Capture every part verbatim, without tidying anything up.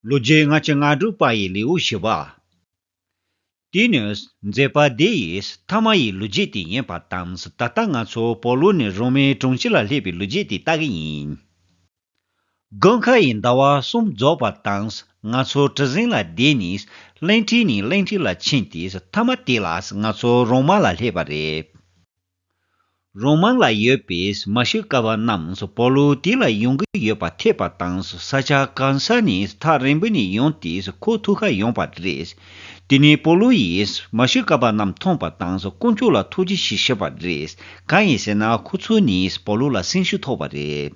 ལོ་རྒྱུས་ལྔ་བཅུ་ང་དྲུག་པ་ཡི་ལེའུ་བཞི་པ། དེ་ནི་མཛད་པ་འདི་ཡི་ཐ་མ་ཡི་ལོ་རྒྱུས་དེ་ཡིན་པ་དང་། ད་ལྟ་ང་ཚོ་པོ་ལུ་ནི་རོ་མའི་དྲུང་ཆེ་ལ་སླེབས་པའི་ལོ་རྒྱུས་དེ་ལྟ་གི་ཡིན། དགུན་ཁ་ཡི་ཟླ་བ་གསུམ་རྫོགས་པ་དང་། ང་ཚོ་གྲུ་གཟིངས་ལ་བསྡད་ནས་གླིང་ཕྲན་ནས་གླིང་ཕྲན་ལ་ཕྱིན་ཏེ། མཐའ་མ་དེ་ལ་ང་ཚོ་རོ་མ་ལ་སླེབས་པ་རེད། རོ་མ་ལ་ཡོད་པའི་མ་ཤི་ཀ་པ་རྣམས་པོ་ལུ་དེ་ལ་ཡོང་གི་ཡོད་པ་ཐོས་པ་དང་། ས་ཆ་གང་ས་ནས་ཐག་རིང་པོ་ནས་ཡོང་སྟེ་ཁོ་ཐུག་ག་ཡོང་པ་རེད། དེ་ནས་པོ་ལུ་ཡིས་མ་ཤི་ཀ་པ་རྣམས་མཐོང་པ་དང་། དཀོན་མཆོག་ལ་ཐུགས་རྗེ་ཆེ་ཞུས་པ་རེད། གང་ཡིན་ཟེར་ན་ཁོ་ཚོ་ནས་པོ་ལུ་ལ་སེམས་ཤུགས་ཐོབ་པ་རེད།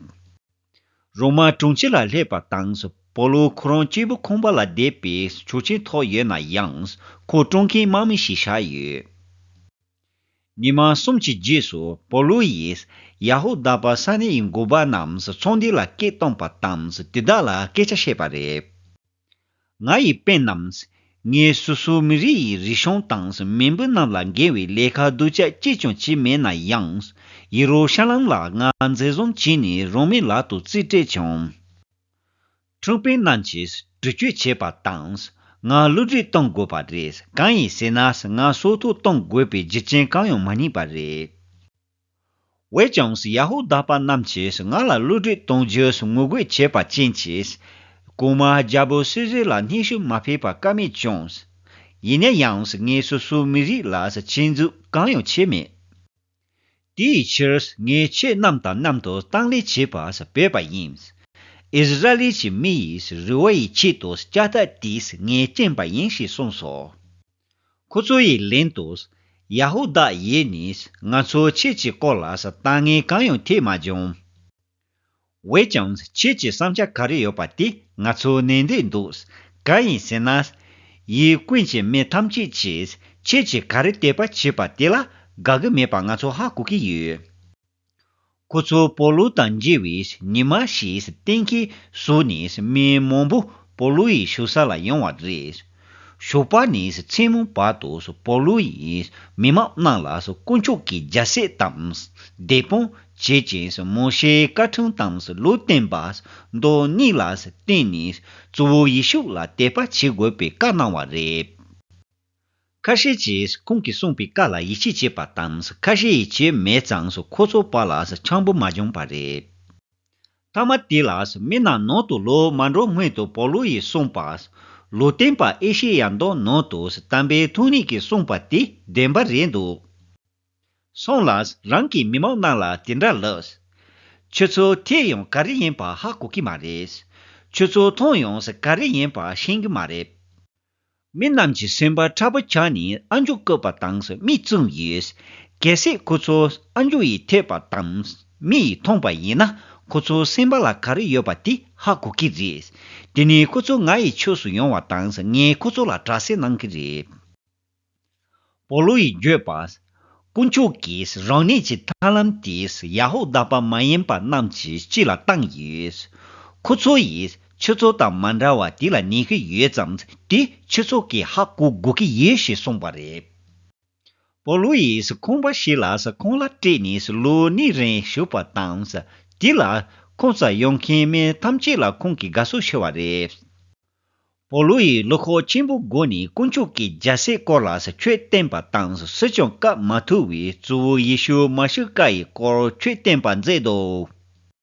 རོ་མ་དྲུང་ཆེ་ལ་སླེབས་པ་དང་། པོ་ལུ་ཁོ་རང་གཅིག་པུ་ཁང་པ་ལ་བསྡད་པའི་ཆོག་མཆན་ཐོབ་ཡོད་ན་ཡང་། ཁོ་སྤྲོད་མཁན་དམག་མི་ཞིག་བཞག་ཡོད། ཉི་མ་གསུམ་གྱི་རྗེས་སུ་པོ་ལུ་ཡིས་ཡ་ཧུ་དཱ་པ་ས་གནས་ཡི་འགོ་པ་རྣམས་ཚོགས་འདུ་ལ་སྐད་བཏང་པ་དང་། དེ་དག་ལ་སྐད་ཆ་བཤད་པ་རེད། ང་ཡི་སྤུན་རྣམས། ངས་སོ་སོའི་མི་རིགས་ཡི་རིག་གཞུང་དང་མི་འབོར་རྣམས་ལ་འགལ་བའི་ལས་ཀ་སྡུག་ཅག་ཅི་ཀྱང་བྱས་མེད་ན་ཡང་། ཡེ་རུ་ཤ་ལམ་ལ་ང་འཛིན་བཟུང་བྱས་ནས་རོ་མའི་ལག་ཏུ་རྩིས་སྤྲད་བྱུང་། ཁྲིམས་དཔོན་རྣམས་ཀྱིས་འདྲི་གཅོད་བྱས་པ་དང་། ང་བསླུ་བྲིད་གཏོང་དགོས་པ་རེད། གང་ཡིན་ཟེར་ན་ང་སྲོག་ཐོག་གཏོང་དགོས་པའི་རྒྱུ་རྐྱེན་གང་ཡང་མ་རྙེད་པ་རེད། འོན་ཀྱང་ཡ་ཧུ་དཱ་པ་རྣམས་ཀྱིས་ང་ལ་བསླུ་བྲིད་གཏོང་རྒྱུ་ངོ་རྒོལ་བྱས་པ་ཅན་གྱིས། རྐུན་མ་རྒྱལ་པོ་སི་ཟེར་ལ་སྙན་ཞུ་མ་ཕེབས་པ་ཀ་མེད་བྱུང་། ཡིན་ན་ཡང་ངས་སོ་སོའི་མི་རིགས་ལ་ཆེད་འཛུགས་གང་ཡང་བྱས་མེད། དེའི་ཕྱིར་ངས་ཁྱེད་རྣམས་དང་མཉམ་དུ་གཏམ་གླེང་བྱེད་པར་བོས་པ་ཡིན། ཨིསི་ར་ཨེལ་གྱི་མི་ཡི་རེ་བ་ཡི་ཆེད་དུ་ལྕགས་ཐག་དེས་ངས་བཅིངས་པ་ཡིན་ཞེས་གསུངས་སོ། ཁོ་ཚོ་ཡི་ལན་དུ། ཡ་ཧུ་དཱ་ཡིས་ནི་ང་ཚོ་ཁྱེད་ཀྱི་སྐོར་ལ་དཀའ་ངལ་གང་ཡང་ཐེབས་མ་བྱུང་། འོན་ཀྱང་ཁྱེད་ཀྱི་བསམ་འཆར་ག་རེ་ཡོད་པ་དེ་ང་ཚོ་ནན་ཏན་འདུག་གང་ཡིན་ཟེར་ན། ཡུལ་ཀུན་གྱི་མི་ཐམས་ཅད་ཀྱིས་ཁྱེད་ཀྱིས་ག་རེ་དད་པ་བྱེད་པ་དེ་ལ་དགའ་གི་མེད་པ་ང་ཚོ་ཧ་གོ་གི་ཡོད། ཁོ་ཚོ་པོ་ལུ་དང་མཇལ་བའི་ཉི་མ་ཞིག་གཏན་འཁེལ་བཟོས་ནས་མི་མང་པོ་པོ་ལུ་ཡི་བཞུགས་ས་ལ་ཡོང་བ་རེད། ཞོགས་པ་ནས་མཚན་མོ་བར་དུ་པོ་ལུ་ཡིས་མི་མང་རྣམས་ལ་དཀོན་མཆོག་གི་རྒྱལ་སྲིད་དང་། བདེན་དཔང་བྱེད་ཅིང་མོ་ཤེའི་བཀའ་ཁྲིམས་དང་ལུང་བསྟན་པ་མདོ་གཉིས་ལ་བརྟེན་ནས་གཙོ་བོ་ཡེ་ཤུ་ལ་དད་པ་བྱེད་དགོས་པའི་བཀའ་གནང་བ་རེད། ཁ་ཤས་ཀྱིས་ཁོང་གིས་གསུངས་པའི་བཀའ་ལ་ཡིད་ཆེས་བྱས་པ་དང་། ཁ་ཤས་ཡིས་བྱས་མེད་ཙང་ཁོ་ཚོ་བར་ལ་འཆམ་པོ་མ་བྱུང་བ་རེད། མཐའ་མ་དེ་ལ་མི་རྣམས་ནང་དུ་ལོག་མ་འགྲོ་སྔོན་དུ་པོ་ལུ་ཡིས་གསུངས་པ། ལུང་བསྟན་པ་ཨེ་ཤེ་ཡ་མདོ་ནང་དུ་དམ་པའི་ཐུགས་ཉིད་ཀྱིས་གསུངས་པ་དེ་བདེན་པ་རེད་འདུག་སོང་ལ་རང་གི་མི་མང་རྣམས་ལ་དེ་འདྲ་ལབ། ཁྱོད་ཚོ་ཐོས་ཡང་ག་རེ་ཡིན་པ་ཧ་གོ་གི་མ་རེད། ཁྱོད་ཚོ་མཐོང་ཡང་ག་རེ་ཡིན་པ་ཤེས་གི་མ་རེད། མི་རྣམས་ཀྱི་སེམས་པ་ཕྲ་བོ་ཆགས་ནས་ཨ་མཆོག་བཀོད་པ་དང་མིག་བཙུམས་ཡོད། གལ་སྲིད་ཁོ་ཚོ་ཨ་མཆོག་ཡིས་ཐོས་པ་དང་མིག་ཡིས་མཐོང་པ་ཡིན་ན་ཁོ་ཚོའི་སེམས་པ་ལ་ག་རེ་ཡོད་པ་དེ་ཧ་གོ་གི་རེད། དེ་ནས་ཁོ་ཚོ་ང་ཡི་ཕྱོགས་སུ་ཡོང་བ་དང་ངས་ཁོ་ཚོ་ལ་དྲག་སྐྱེད་གནང་གི་རེད། པོ་ལུ་ཡིས་བརྗོད་པ། དཀོན་མཆོག་གིས་རང་ཉིད་ཀྱི་ཐར་ལམ་དེས་ཡ་ཧུ་དཱ་པ་མ་ཡིན་པ་རྣམས་ཀྱི་སྤྱི་ལ་བཏང་ཡོད། ཁོ་ཚོ་ཡིས་ཁྱོད་ཚོ་དང་མ་འདྲ་བ་དེ་ལ་ཉན་གྱི་ཡོད་ཙང་དེ་ཁྱོད་ཚོ་གིས་ཧ་གོ་དགོས་ཀྱི་ཡོད་ཞེས་གསུངས་པ་རེད། པོ་ལུ་ཡིས་ཁང་པ་ཞིག་ལ་ཁོང་ལ་སྤྲད་ནས་ལོ་གཉིས་རིང་བཞུགས་པ་དང་དེ་ལ་ཁོང་རྩར་ཡོང་མཁན་མི་ཐམས་ཅད་ལ་ཁོང་གིས་དགའ་བསུ་ཞུ་བ་རེད། པོ་ལུ་ཡིས་བློ་ཁོག་ཆེན་པོའི་སྒོ་ནས་དཀོན་མཆོག་གི་རྒྱལ་སྲིད་སྐོར་ལ་ཆོས་བསྟན་པ་དང་སུས་ཀྱང་བཀག་མ་ཐུབ་པའི་གཙོ་བོ་ཡེ་ཤུ་མ་ཤི་ཀ་ཡི་སྐོར་ཆོས་བསྟན་པ་མཛད་དོ།